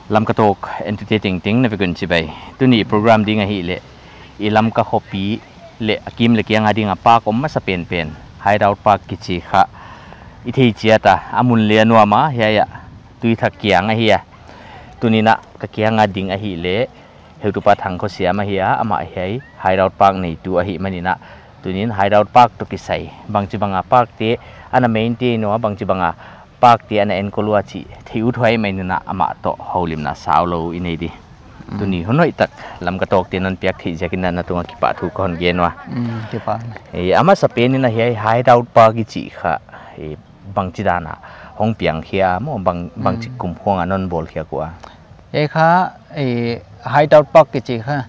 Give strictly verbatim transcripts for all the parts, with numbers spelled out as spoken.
Lamka Talk entute tengteng na vek un chibai. Tuni program ding ahihleh, i Lamka khopi leh a kim leh kiang a ding a park om masa penpen, Hideout Park kichi kha i thei chiat a, a mun leh a nuam a, hiai a Tuithak kiang ahi a. Tuni'n a ka kiang a ding ahihleh, heutupa Thangkhosiam ahi a, amah hiai Hideout Park neitu ahihmanin a, tuni'n Hideout Park toh kisai, bangchibang a park te ana maintain ua, bangchibang a park te ana enkawl ua chih theih ut huai mai in a, amah toh houlimna saulou i nei di. Tuni hun hoihtak Lamka Talk te'n hon piak theih ziakin a na tung a kipahthu ka hon gen ua. Mm, kipak. E, a masa pen in a hiai Hideout Park i chih kha, e, bangchidan a hong piang khia maw, bang, bangchi kum khong a non bawl khia ua? E kha, e, Hideout Park kichi kha,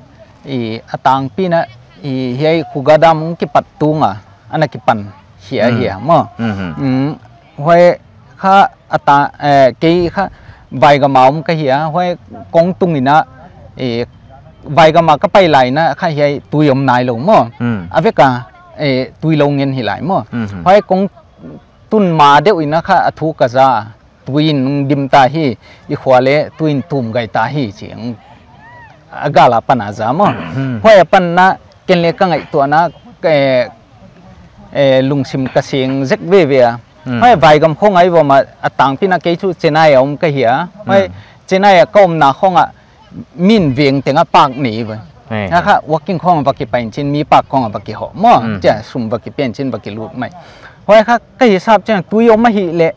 e, a tangpi in a, e, hiai Khuga Dam kipat tung a, ana kipan khia hi a maw. Mm, huai kha a ta, e, kei kha Vaigam a om ka hi a, huai kong tung in a, e, Vaigam a ka pai lai in a kha hiai tui om nailou maw. A vek a, e, tui lou ngen hi lai maw. Huai kong tun ma deuh in a kha a thu ka za, tui'n dim ta hi, i khua leh tui'n tum gai ta hi chi, a gal a pan a za maw. Huai a pan in a ken leh ka ngaihtuahna, e, e, lungsim ka seng zek veve a. Huai Vaigam khong a i va om a, a tangpi in a kei chu Chennai a om ka hi a. Huai Chennai a ka omna khong a, mi'n veng teng a park nei ve. Huai kha walking khong a va kipan chin, mi park khong a va kihoh maw. Chia sum va kipian chin va kilut mai. Huai kha ka hisap chiang tui om ahihleh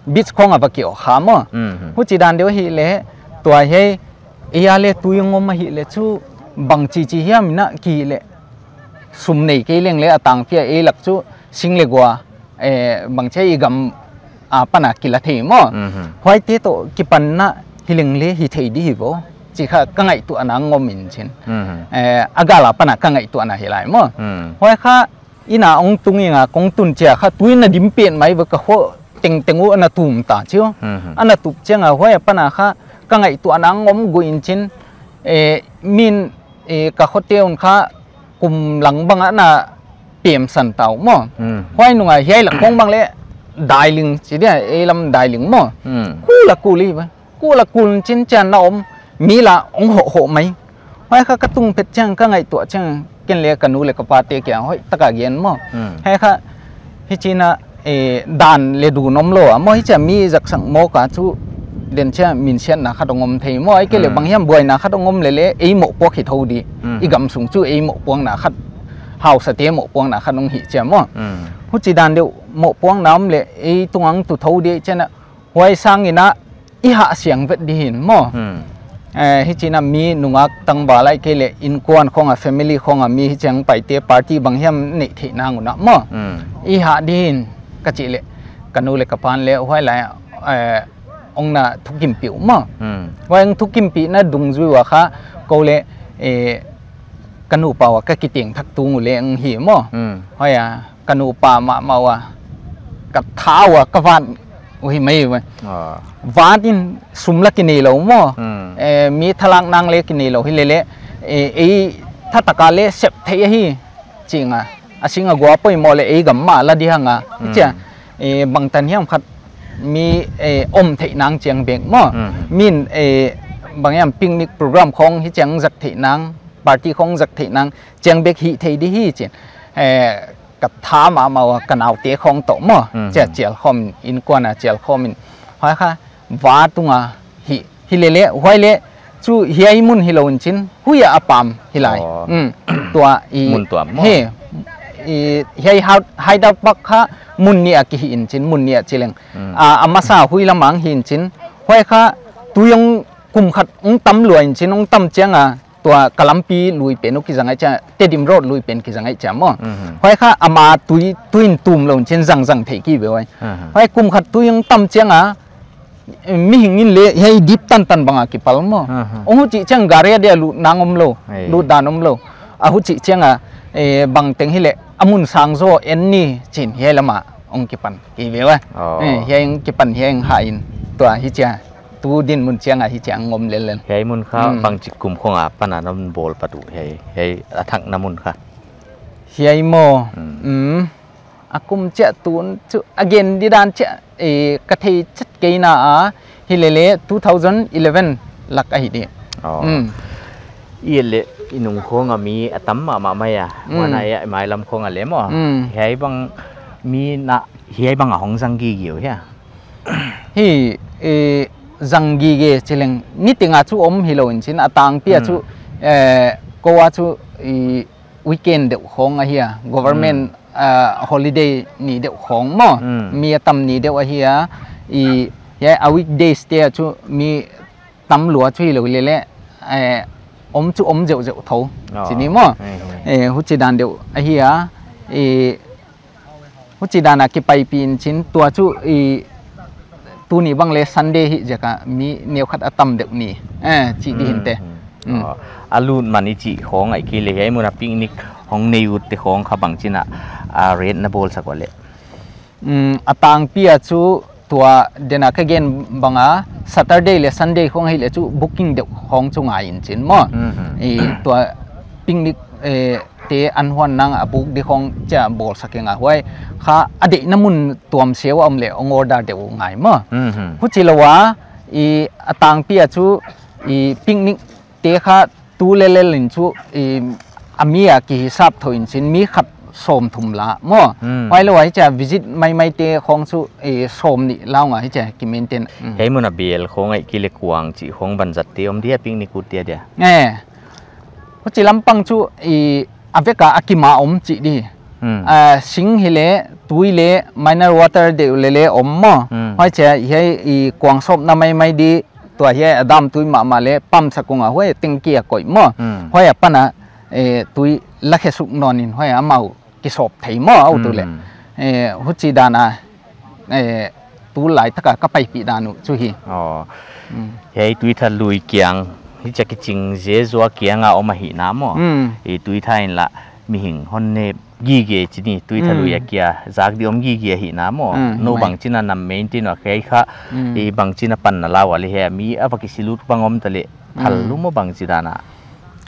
beach khong a va ki-awk kha maw. Huchidan deuh ahihleh, tua hiai, ei a leh tui om ahihleh chu bangchi chi hiam in a ki leh, sum nei kei leng leh a tangpi a ei lak chu sing leh gua, e, bangchi i gam a pan a kila thei maw. Huaite toh kipan in a hi leng leh hi thei di hi vo, chi kha ka ngaihtuahna ngom in chin. E, a gal a pan a ka ngaihtuahna hi lai maw. Huai kha inn a hong tung ing a kong tun chiang kha tui in a dim pen mai ve, ka khoh tengteng uh ana tum ta chi. Ana tup chiang a huai a pan a kha ka ngaihtuahna ngom gui in chin, e, mi'n, e, ka khote un kha kum lang bang a ana pemsan ta uh maw. Huai nung a hiai lak khong bang leh dailing chi dia, ei lam dailing maw. Kul a kul hi ve. Kul a kul in chin chia na om, mi la hong hoh hoh mai. Huai kha ka tung phet chiang ka ngaihtuah chiang ken leh ka nu leh ka pate kiang hoihtak a gen maw. Huai kha hichi'n a, e, dan leh dun omlou a maw, hichia mi zaksak mawk a chu den chia minsiatna khat hong om thei maw, ahihkeileh bang hiam buaina khat hong om leh leh ei mohpuak hi thou di. I gam sung chu ei mohpuakna khat, hausate mohpuakna khat hong hi chia maw. Huchidan deuh mohpuakna om leh ei tung a tu thou di chia na, huai sang in a i hah siang vet di hi'n maw. E, hichi'n a mi nungak tangval ahihkeileh innkuan khong a, family khong a mi hichiang paite party bang hiam neih theih nang un a maw. I hah di hi'n ka chih leh, ka nu leh ka pa'n leh huai lai, e, hong na thukimpih uh maw. Huai hong thukimpihna dungzui ua kha kou leh, e, ka nupa ua ka kiteng thak tung uh leng hi maw. Huai a, ka nupa mahmah ua, ka tha ua ka vat uh hi mai ve. Vat in sum la kineilou maw. E, mi thalak nang leh kineilou hilele, e, ei thatak a leh sep thei ahi. Ching a, a sing a gua poimoh leh ei gam mah la di hang a. Chia, e, bangtan hiam khat mi, e, om theih nang chiang bek maw. Mi'n, e, bang hiam picnic program khong hichiang zat theih nang, party khong zat theih nang chiang bek hi thei di hi chin. E, ka tha mahmah ua ka naute khong toh maw. Chia chial khawm in, innkuan a chial khawm in. Huai kha vat tung a hi, hilele, huai leh chu hiai mun hilou in chin, huai a pam hi lai. Tua i mun tuam maw. He, i, hiai Hideout Park kha mun nih a kihi in chin, mun nih a chi leng. A, a masa huai lam a hi in chin. Huai kha tui hong kum khat hong tam lua in chin, hong tam chiang a tua ka lampi lui pen uh kizang ai chia, Tedim Road lui pen kizang ai chia maw. Huai kha ama tui, tui'n tum lou in chin zangzang thei ki ve huai. Huai kum khat tui hong tam chiang a, mihing in leh hiai dip tantan bang a kipal maw. Hong huchih chiang gari a dia lut nang omlou, lut dan omlou. A huchih chiang a, e, bangteng hileh a mun sang zaw en ni chin hiai lam a hong kipan ki ve ua. E, hiai hong kipan hiai hong hah in tua hichia. Tu dinmun chiang a hichia ngom lellel. Hiai mun kha bangchi kum khong a pan a non bawl pat uh hiai, hiai a thakna mun kha? Hiai maw, a kum chia tun chu a gen di dan chia, e, ka thei chet kei na a, hilele two thousand eleven lak ahi di. Oh. Mm. I le i nung khong a mi a tam mahmah mai a. Mm. Huan a i mailam khong a le maw. Mm. Hiai bang mi na hiai bang a hong zang gige uh hia. Hi, eh, zang gige chi leng niting a chu om hilou in chin a tangpi a chu, mm, eh, kou a chu i weekend deuh khong ahi a, government, mm, ah, holiday ni deuh khong maw. Mm. Mi a tam ni deuh ahi a, i, hiai a weekdays te a chu mi tam lua chu hilou lele, eh, om chu om zeuhzeuh thou. Oh. Chi ni maw. Hei, hei. Eh, huchi dan deuh ahi a, i, huchi dan a kipaipih in chin tua chu i tuni bang le Sunday hi ziak a mi neukhat a tam deuh ni. Eh, chi di hinte. Hmm, hmm. Hmm. Ah, a lut man i chih khong ahihkeileh hiai mun a picnic hong nei ut te khong kha bangchin a, a rate na bawlsak ua le. Hmm, a tangpi a chu tua den a ka gen bang a Saturday leh Sunday khong hileh chu booking deuh khong chu ngai in chin maw. Hmm, hmm. I tua picnic, eh, te an huan nang a book di khong chia bawlsak e nga huai. Kha a deihna mun tuam siau a om leh hong order deuh ngai maw. Hmm, hmm. Huchi lou a, i a tangpi a chu i picnic te kha tu lel lel in chu i a mi a kihisap thou in chin mi khat sawmthum la maw. Hmm. Huai lou a hichia visit maimai te khong chu i sawmnih la nga hichia ki maintain. Hmm. Hiai mun a bel khong ahihkeileh kuang chih khong banzat te om dia picnic ut te dia. Eh. Huchi lampang chu i a vek a a kim a om chih di. Hmm. Ah, sing hileh, tui leh, mineral water deuh lele om maw. Hmm. Huai chia hiai i kuang sawpna maimai di, tua hiai a dam tui mahmah leh, pump sak ung a huai tengki a koih maw. Hmm. Huai apan a, eh, tui la khe suk nawn in huai amau kisawp thei maw, a ut uleh. Hmm. Eh, huchi dan a, eh, tulai tak a ka paipih dan uh chu hi. Oh. Hmm. Hiai Tuitha lui kiang, hichia kiching Zezua kiang a om ahihna maw. Hmm. I Tuitha in la mihing hon ne gige chi ni, Tuitha lui a kia zak di om gige ahihna maw. Hmm, nou mai. Bangchin a na maintain ua hiai kha, hmm, i bangchin a pan na la ua leh hiai mi a va kisilut bang om ta leh, phal, hmm, lum maw bangchi dan a.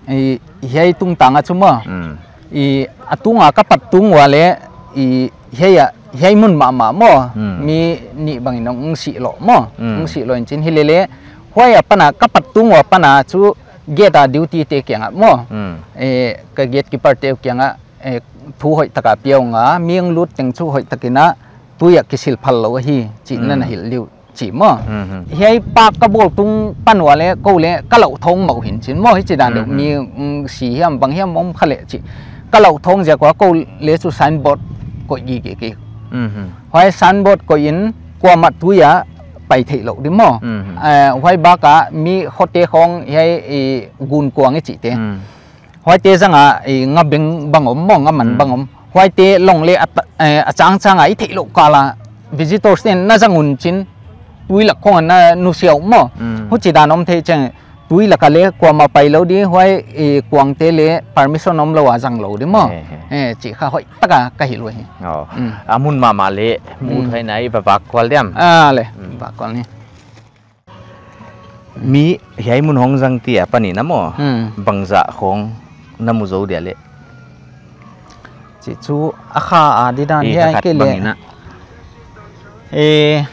I hiai tungtang a chu maw. Hmm. I a tung a ka pat tung ua leh, i hiai a, hiai mun mahmah maw. Hmm. Mi nih bang in hong sih lou maw. Hmm. Hong sih lou in chin hilele. Huai apan a ka pat tung ua pan a chu gate a duty te kiang a maw. Hmm. Eh, ka gatekeeper te kiang a, eh, thu hoih tak a piau nga, mi hong lut teng chu hoih tak in a, tui a kisil phal lou hi, chih na, hmm, na hilh diu. Chi maw. Mhm. Hiai park ka bawl tung pan ua leh, kou leh, ka lauthawng mah uh hi'n chin maw, hichi dan deuh, mhm, mi, mm, si hiam, bang hiam om kha leh chi. Ka lauthawng ziak ua kou leh chu signboard koih gige kei. Mhm. Huai signboard koih in, kuamah tui a pai theih lou di maw. Mhm. Eh, huai bak a mi khote khong hiai i gun kuang i chihte. Mm. Huaite zang a, i, nga beng bang om maw, nga man, mm, bang om. Huaite long leh a ta-, eh, a changchang a i theih louh kal a visitors te'n na zang un chin, tui lak khong a na nusia uh maw. Mm. Huchi dan om thei cheng, tui lak a leh kuamah pai lou di, huai, i, kuangte leh permission om lou a zang lou di maw. He, he. Eh, chi kha hoih tak a ka hilh uhi. Oh. Mm. A mun mahmah leh, mu, mm, thei nai, va vak kual diam. Ah, leh, mm, vak kual ni. Mi hiai mun hong zang te apan in a maw. Hmm. Bangzah khong na mu zou dia leh. Chi chu a kha a di dan. Eh, hiai kha khat ke leh. Bang in a. Eh,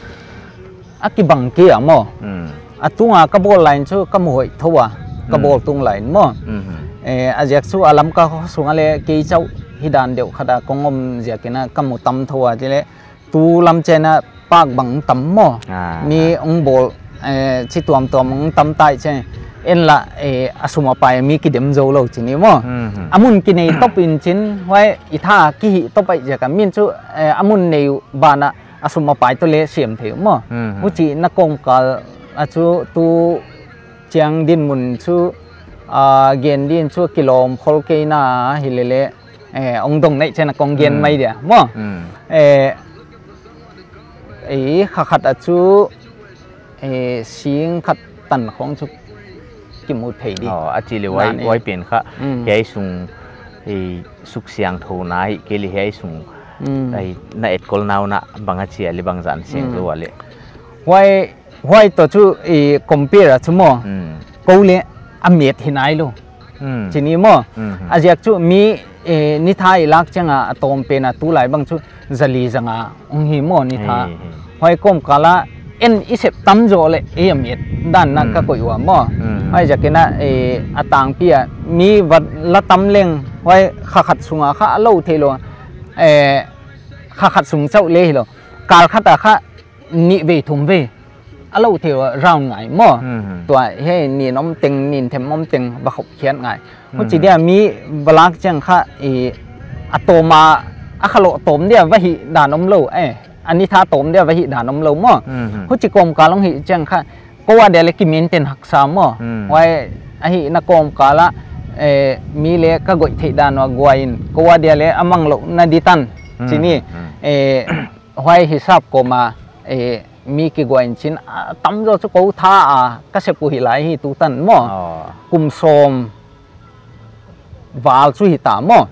a kibang kei a maw. Hmm. A tung a ka bawl lai in chu ka mu hoih thou a. Ka, hmm, bawl tung lai in maw. Hmm. Eh, a ziak chu a Lamka khosung a leh kei chauh hi dan deuh khat a kong om ziak in a ka mu tam thou a di leh. Tu lam chen a park bang tam maw. Ah, mi, ah, ong bawl, eh, chi tuamtuam ong tam tai chen. En la, eh, a sum a pai mi kidem zou lou chi ni maw. Mhm. A mun kinei top in chin, huai i tha kihih top ai ziak a min chu, eh, a mun nei uh ban a, a sum a pai toh leh siam thei uh maw. Mhm. Huchi na kawmkal a chu tu chiang dinmun chu, ah, gen din chu kilawm khol kei na hi lele, eh, ong dong neih chen a kong gen, mm, mai dia, maw? Mm. Eh, eh, kha khat a chu, eh, sing khat tan khong chu kimu thei di. Oh, a chi leh huai, dan, eh, huai pen kha, mm, hiai sung, eh, suksiangthou na hi, ke leh hiai sung, mm, ai, na etkol nau na bang a chi a leh bangzah siang, mm, zou a leh. Huai Huai toh chu i compare a chu maw. Hmm. Kou leh a met hi nai lou. Hmm. Chi ni maw. Hmm. A ziak chu mi, eh, ni tha i lak chiang a a tawm pen a tulai bang chu zali zang a ong hi maw ni tha. Hi, hi. Huai kawmkal a en i sep tam zaw leh ei a miat dan na ka koih ua maw. Huaiziakin a, eh, a tangpi a mi va la tam leng, huai kha khat sunga kha a lou theilou. Eh, kha khat sung chauh leh hilou, kal khat a kha nih vei thum vei a lou thei ua round ngai maw. Tua hiai nin om teng, nin them om teng va khop khiat ngai. Huchi dia mi va lak chiang kha, i, a tawm a, a kha lou tawm dia va hih dan omlou, eh, a ni tha tawm dia va hih dan omlou maw. Huchi kawmkal hong hih chiang kha, kou a dia leh ki maintain haksa maw. Huai a hihna kawmkal a, eh, mi leh ka goih theih dan ua guai in, kou a dia leh a manglouhna di tan. Chini, eh, huai hisap kawm a, eh, mi kiguai in chin, a, tam zaw chu kou tha a ka sep uh hi lai hi tu tan maw. Kum sawm val chu hita maw.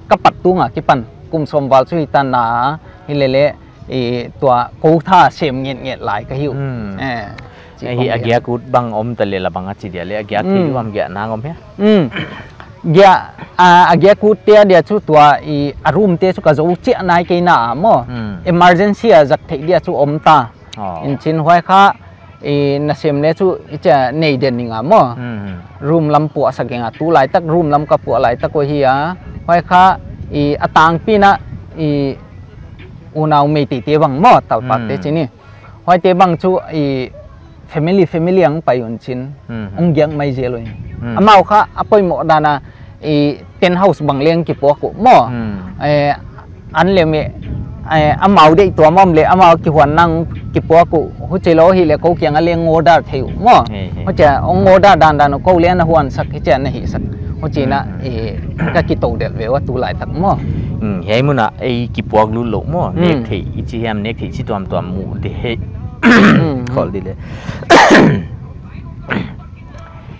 Ka pat tung a kipan kum sawm val chu hita na, hilele, eh, tua kou tha sem ngetnget lai ka hi uh. Eh, chi hi kong a dia. Giak ut bang om ta leh la bang a chi dia leh a giak thei uh am giak nang om hia? Giak, a, a giak ut te a dia chu tua i a room te chu ka zou chiah nai kei na a maw. Emergency a zat theih dia chu om ta. In chin huai kha, i nasem leh chu i chia nei den ning a maw. Room lam puah sak ing a, tulaitak room lam ka puah laitak uh hi a. Huai kha, i a tangpi na, i unau Meitei te bang maw, talpak te chini. Huaite bang chu i family, family ang pai un chin. Ong giak mai zel uh. Amau kha a poimoh dan a i tent house bang leng kipuak uh maw. Eh, an leh mi, eh, amau deih tuam om leh amau kihuan nang kipuak uh. Huchi lou hileh kou kiang a leng order thei uh maw. Huchia ong order dandan uh kou leh na huan sak hichia na hih sak. Huchi na, eh, ka kitou del ve ua tulaitak maw. Hiai mun a ei kipuak lut lou maw. Nek thei, i chi hiam nek thei chi tuamtuam mu de hei. Khol di leh.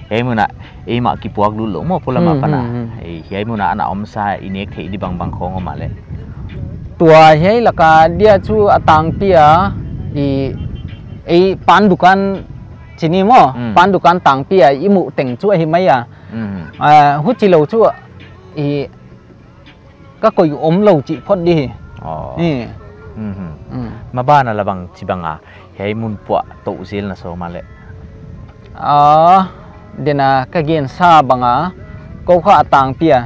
Hiai mun a ei mah kipuak lut lou maw, polam a pan a. Ei, hiai mun a ana om sa i nek thei di bangbang khong om a leh. Tua hiai laka dia chu a tangpi a, i, ei pan dukan chini maw, pan dukan tangpi a i muh teng chu ahi mai a. Ah, huchi lou chu, i, ka koih omlou chih phot di hi. Maban a la bang chi bang a, hiai mun puah tou zel na sawm a leh. Ah, dena ka gen sa bang a, kou kha a tangpi a,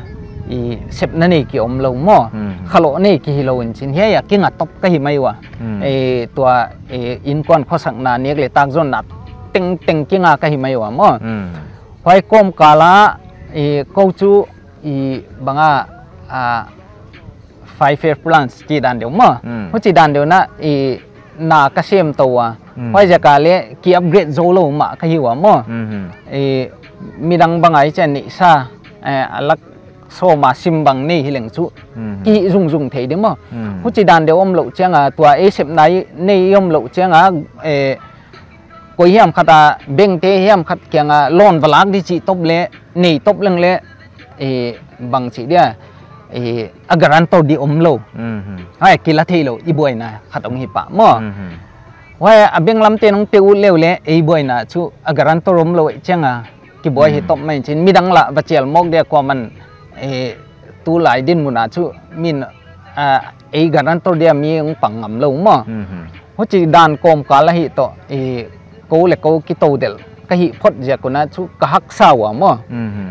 i sepna nei ki omlou maw. Kha lou nei ki hilou in chin. Hiai a kinga top ka hi mai ua. E tua, e inkuan khosakna nek leh tak zonna tengteng kinga ka hi mai ua maw. Huai kawmkal a, i kou chu i bang a, a, five year plans chi dan deuh maw. Huchi dan deuh na, i na ka sem tou ua. Huaiziak a leh ki upgrade zou lou mah ka hi ua maw. I midang bang a i chia neihsa, eh, a lak sawm a sim bang nei hileng chu. Ki hih zungzung thei di maw. Huchi dan deuh omlou chiang a, tua ei sepna nei omlou chiang a, eh, koi hiam khat a, bank te hiam khat kiang a, loan va lak di chih top leh, nei top leng leh, eh, bang chi dia, eh, a guarantor di omlou. Huai kila theilou, i buaina khat ong hi pah maw. Huai a bank lam te nong pe ut leh leh, ei buaina chu a guarantor omlou chiang a, kibuai hi top mai chin, midang lah va chial mawk dia kuaman, eh, tulai dinmun a chu, min, ah, ei guarantor dia mi ong pang ngam lou maw. Huchi dan kawmkal a hi toh, i kou leh kou kitou del ka hih phot ziak un a chu ka haksa ua maw.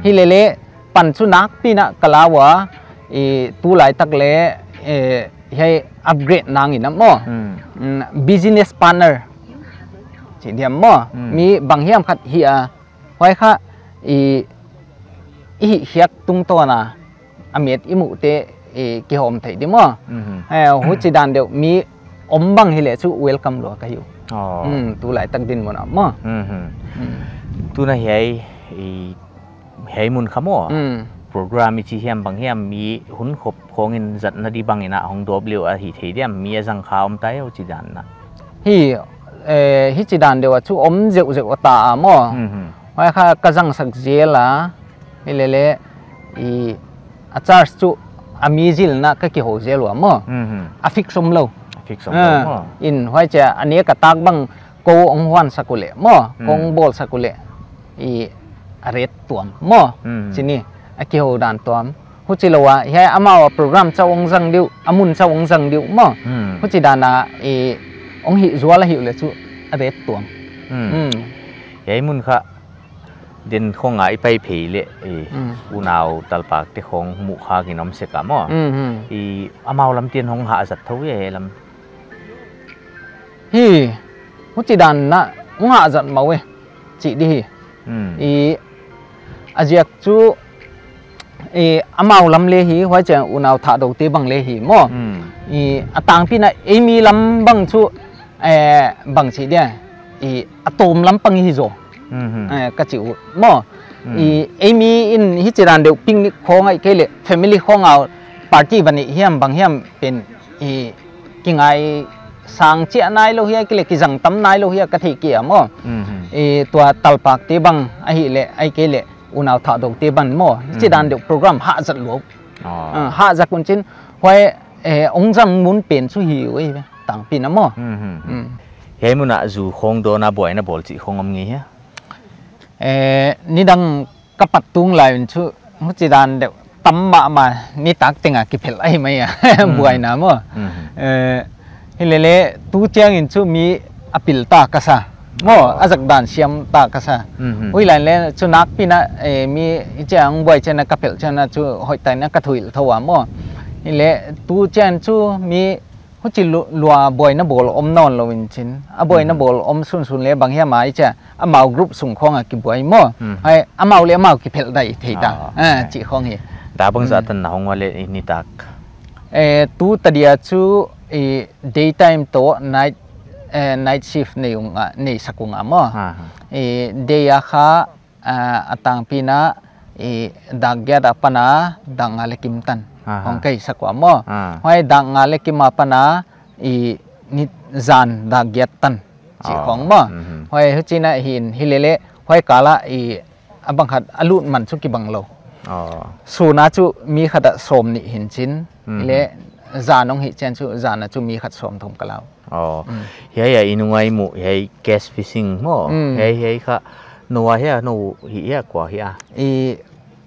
Hilele pan chu nakpi na ka la ua, i tulaitak leh, eh, hiai upgrade nang in a maw. Business partner chi diam maw. Mi bang hiam khat hi a, huai kha, i, i hih hiak tungtawn a, a miat i muh te, i kihawm thei di maw. Eh, huchi dan deuh mi om bang hileh chu welcome lua ka hi uh. Tulaitak dinmun a maw. Tuna hiai, i, hiai mun kha maw. Program i chi hiam bang hiam mi hun khop khong in zatna di bang in a hong dawp leh a hi thei diam mi a zang kha om tai uh chi dan na. Hi, eh, hichi dan deuh a chu om zeuhzeuh ta a maw. Huai kha ka zangsak zel a, hilele, i, a charge chu a mi zilna ka kihou zel ua maw. A fix omlou. A fix omlou maw. In huai chia a nek a tak bang kou ong huan sak uleh maw, kou ong bawl sak uleh. I a rate tuam maw. Chini, a kihou dan tuam. Huchi lou a, hiai amau a program chauh ong zang di uh, a mun chauh ong zang di uh maw. Huchi dan a, i, Ong hih zual a hih uleh chu a bet tuam. Hmm. Hmm. Hiai mun kha den khong a i pai phei leh, eh, Hmm. unau talpak te khong muh kha kin om sek a maw. Hmm, hmm. I amau lam ten hong hahzat thou e lam. Hi, huchi dan a hong hahzat mawk e, chih di hi. Hmm. I a ziak chu, i amau lam leh hi, huai chiang unau Thadou te bang leh hi maw. Hmm. I a tangpi in ei mi lam bang chu, eh, bang chih dia, i a tawm lam pang hi zaw. Hmm, hmm. Eh, ka chih uh maw. Hmm. I ei mi in hichi dan deuh picnic khong ahihkeileh family khong a party va neih hiam bang hiam pen i kingaisang chiah nailou hia, ahihkeileh kizang tam nailou hia ka theih kei a maw. Mhm. I tua talpak te bang ahihleh, ahihkeileh unau Thadou te bang maw. Mhm. Chi dan deuh program hahzat lou. Ah. Ah, hahzat un chin huai, eh, ong zang mun pen chu hi uh e, tangpi in maw. Mhm. Mm. Hiai mun a zu khong dawn a buaina bawl chih khong om ngei hia? Eh, nidang ka pat tung lai un chu, huchi dan deuh tam mahmah, nitak teng a kiphel ahi mai a, Mhm. buaina maw. Mhm. Eh, hilele, tu chiang in chu mi a pil ta ka sa. Maw, Oh. a zak dan siam ta ka sa. Mhm. Huai lai leh chu nakpi in, eh, mi i chiang buai chiang a ka phel chiang a chu hoihtak in ka thuhilh thou a maw. Hilele, tu chiang chu mi huchi lu-, lua buaina bawl om nawn lou in chin. A buaina Mhm. bawl om sunsun leh bang hiam a i chia, amau group sung khong a kibuai maw. Mhm. Hai, amau leh amau kiphel dai thei ta. Ah, Ah, okay. chih khong hi. Dak bangzah Mm. tan na hong ua leh i nitak? Eh, tu tadia chu i daytime toh night, eh, night shift nei ung a, nei sak ung a maw. Aha. I day a kha, ah, a tangpi in, i dak giat apan a dak nga leh kim tan. Aha. Hong ka hih sak ua maw. Ah. Huai dak nga leh kim apan a, i ni zan dak giat tan. Chih Oh. khong maw. Mhm. Huai huchi in hi in hilele, huai kal a i a bang khat a lut man chu kibang lou. Oh. Sun a chu mi khat a sawmnih hi in chin. Mhm. Hilele zan ong hih chiang chu zan a chu mi khat sawmthum ka lau. Oh, Mm. hiai a i nung a i muh, hiai catch fishing maw. Mm. Hiai, hiai kha, nou a hia, nou hi hia kua hia? I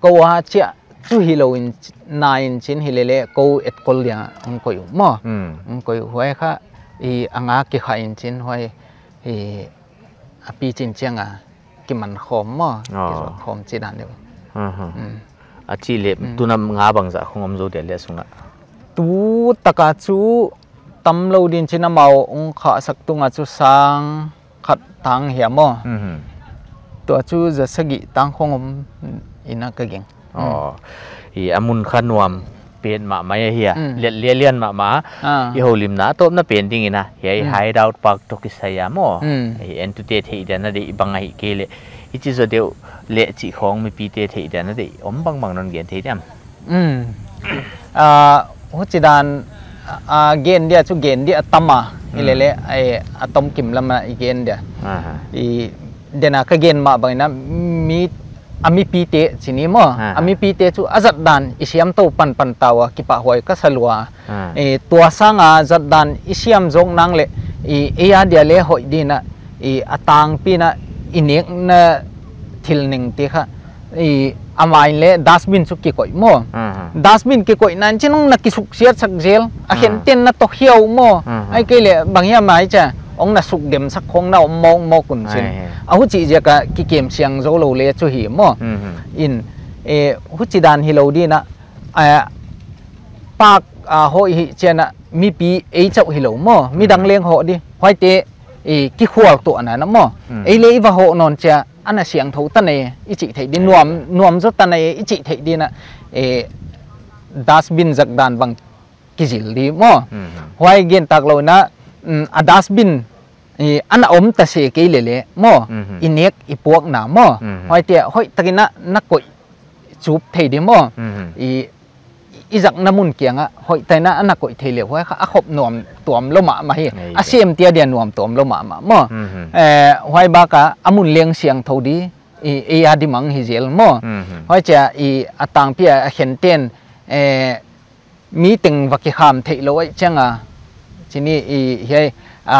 kou a chia chu hilou in, na in chin hilele kou etkol dia hong koih uh maw. Mm. Hong koih uh huai kha, i a nga kikha in chin huai, i a pi chin chiang a kiman khawm maw, Oh. kizuak khawm chi dan deuh. Aha. Mm. A chih leh, Mm. tuna nga bangzah khong om zou dia leh sung a? Tu tak a chu tam lou din chin amau ong khahsak tung a chu sang khat tang hia maw. Mhm. Tua chu za sagih tang khong om in a ka gingta. Mm. Oh. I a mun kha nuam pen mahmah ahi a. Mm. Liat lialian mahmah. Ah. I houlimna tawpna pen ding in a. Hiai Mm. hideout park toh kisai a maw. Mm. I entute theih dia na deih bang ahihkeileh. Hichi zaw deuh leh chih khong mipite theih dia na deih om bangbang non gen thei diam? Mm. Ah, huchi dan, ah, gen dia chu gen dia a tam a. Mm. Hilele, ai, a tom kim lam a i gen dia. Aha. I den a ka gen mah bang in a mi, a mipite chih ni maw. Aha. A mipite chu a zat dan i siam tou panpan ta ua kipahhuai ka sa lua. Ah. Eh, tua sang a zat dan i siam zawk nang leh, i, ei a dia leh hoih din a, i, a tangpi in a, i nekna thil neng te kha, i, a mai leh dustbin chu kikoih maw. Ah. Dustbin kikoih nan chin ong na kisuksiat sak zel, a Ah. khen ten na toh hiau maw. Ah. Ahihkeileh bang hiam a i chia, ong na suk dem sak khong na om mawkmawk un chin. Ai. A huchi ziak a kikem siang zou lou leh chu hi maw. Mhm. In, eh, huchi dan hilou din a, a, park a hoih hih chiang a mipi ei chauh hilou maw, midang Mm. leng hoh di. Huaite, eh, kikhual tuahna na maw. Mm. Ei leh i va hoh nawn chia, ana siangthou ta nei, i chih theih di, Ai. nuam, nuam zaw ta nei, i chih theih din a, eh, dustbin zak dan bang kizil di maw. Mm. Huai gen tak lou in a, mm, a dustbin, eh, ana om ta se kei lele maw. Mm. I nek i puakna maw. Mm. Huaite hoihtak in a na koih chup thei di maw. Mhm. I, i zakna mun kiang a hoihtak in a na koih thei leh huai kha a khop nuam tuam lou mahmah hi. Ei, A ei. siam te a dia nuam tuam lou mahmah maw. Mhm. Eh, huai bak a a mun leng siangthou di, i, i a di mang hi zel maw. Mhm. Huai chia i a tangpi a a khen ten, eh, mi teng va kikham theih lou ai chiang a. Chih ni i hiai, a,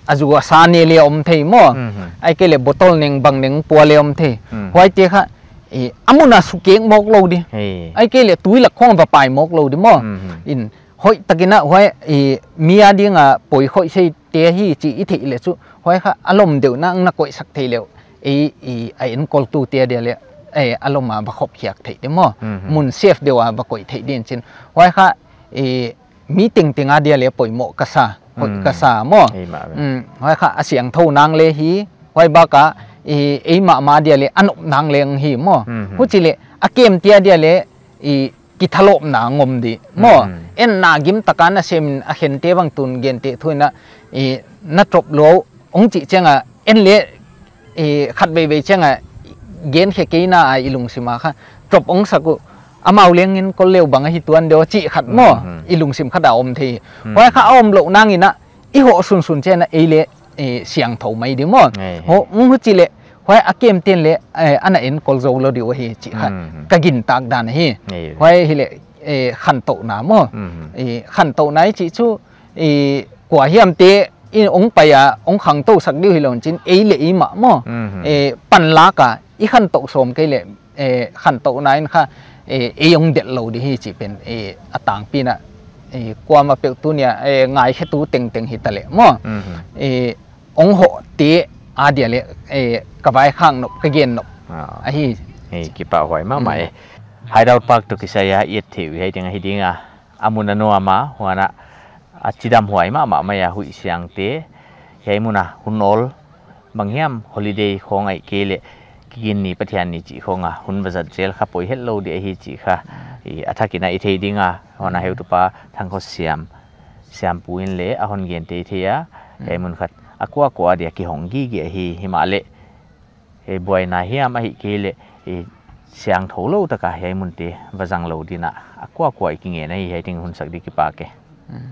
a zu a sa ne leh om thei maw. Mhm. Ahihkeileh bottle neng bang neng pua leh om thei. Mhm. Huaite kha, i, a mun a sukek mawk lou di. Hei. Ahihkeileh tui lak khong va pai mawk lou di maw. Mhm. In, hoihtak in a huai, i, mi a ding a poi khoih theite hi chih i theih leh chu, huai kha a lom deuh na na koihsak thei leh, i, i, a enkoltute a dia leh, e, a lom a va khop khiak theih di maw. Mhm. Mun safe deuh a va koih theih din chin. Huai kha, i, mi tengteng a dia leh poimoh ka sa, hoih ka Mm. sa maw. Ei mah ve. Mm, huai kha a siangthou nang leh hi, huai bak a, i, ei mahmah dia leh a nop nang leh hi maw. Mhm. Huchi leh, a kemte a dia leh, i, kithalawpna ngom di maw. Mhm. En na gim taka na sem in a khente bang tun gente thu in a, i, na top lou, ong chih chiang a, en leh, i, khatveivei chiang a, gen khe kei na a i lungsim a kha, top ong sak uh, amau leng enkol leu bang a hi tuan deuh chih khat maw, Mhm. i lungsim khat a om thei. Mhm. Huai kha a om lou nang in a, i hoh sunsun chiang a ei leh, e, siangthou mai di maw. Ei, ei. Ho, mm, huchi leh, huai a kemte'n leh, e, ana enkol zou lou di uh hi chih kha, Mhm. ka gintak dan hi. Ei, ei. Huai hi leh, e, khantouhna maw. Mhm. E, khantouhna i chih chu, e, kua hiamte, i ong pai a, ong khangtou sak di uh hi lou chin, ei leh ei mah maw. Mhm. E, panlak a, i khantouh sawm kei leh, e, khantouhna in kha, e, ei ong delh lou di hi chih pen, e, a tangpi in a, e, kuamah peuh tuni a, e, ngaikhetu tengteng hi ta leh maw. Mhm. E, ong hohte a dia leh, e, ka vaikhak nop, ka gen nop. Ah. Ahi. Ei, kipahhuai mahmah Mm. e. Hideout Park toh kisai a i et theih uh hiai teng ahi ding a. A mun a nuam a, huan a, a chidamhuai mahmah mai a huih siangte. Hiai mun a hun awl bang hiam holiday khong ahihkeileh, Kiginni Pathianni chih khong a hun va zat zel kha poi hetlou di ahi chih kha, i, a thak in a i thei ding a, huan a heutupa Thangkhotsiam, Siampu in leh a hon gen thei thei a, Mm. hiai mun khat a kuakua dia kihong gige ahi, himahleh, e, buaina hiam ahihkeileh, e, siangthou lou taka hiai munte va zang lou ding a, a kuakua i kingen ahi, hiai teng hun sak di kipak e. Mm.